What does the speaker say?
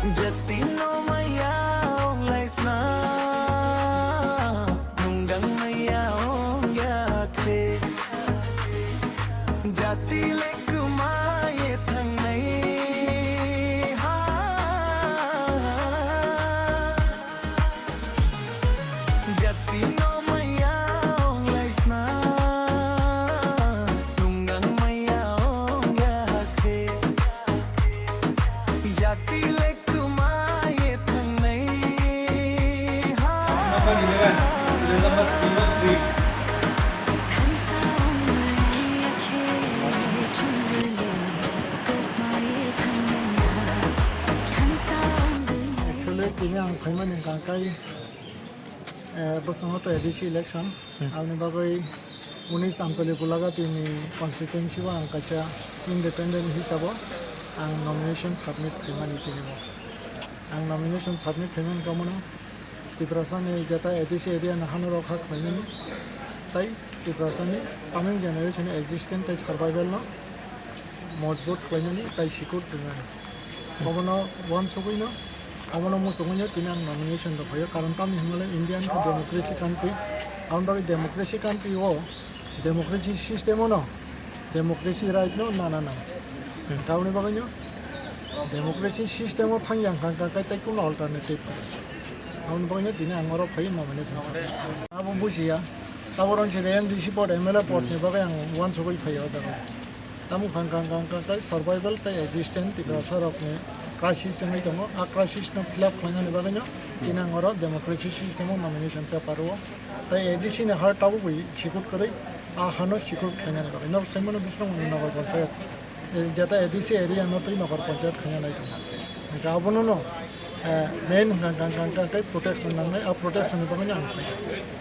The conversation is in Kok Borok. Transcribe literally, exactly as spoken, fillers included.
Jati no maya ong laisna, nunggang maya ong yakhe. Jati le kumai thangnai ha. Jati no maya ong laisna, nunggang maya ong yakhe. Jati le kumai thangnai ha. Thansa ong maya khe, chungule kumai thangnai ha. Thansa ong maya. Actually, tini ang phaimani hwnkha kai, eh, bosongo to A D C election. Hmm. Aboni bagwi unis Amtoli Gulagati ni constituency o ang kaisa independent hisabo ang nomination submit khaimani tini bo. Ang nomination submit khaimani kamono Tiprasa ni jeta A D C area no hano rok ha khlaimani, tai Tiprasa ni coming generation existence tai survival no mojbut khlaimani tai secure khlaimani. Obono uansugwino, obono muchungwino tini ang nomination rok phaio, karon tamni hwnmale India wngkha democracy country, aboni bagwi democracy country o democracy system o no democracy right no nana nang. Hmm. Tamni bagwino democracy system o thangya hwnkha hwnkha khe tei kuno alternative khe. Aboni bagwino tini ang oro phai nomination. Abo bujiya, taboro wngse M D C pod, M L A pod ni bagwi ang uansugwi phaio o jaga. Tamo hwnkha hwnkha hwnkha tei survival tei existence Tiprasa rokni crisis wngwi tongo. A crisis no fill up khlainani bagwino tini ang oro democracy system o nomination paper o tei A D C ni har tabukgwi sikut kwrwi a hano sikut khlainani bagwi. Nok saimano Bisramganj Nagar Panchayat, eh, jeta A D C area no tei Nagar Panchayat khaina nai tongo. Hwnkhe abono no, eh, main hwnkha hwnkha hwnkha tei protection nangnai, a protection ni bagwino ang khlai.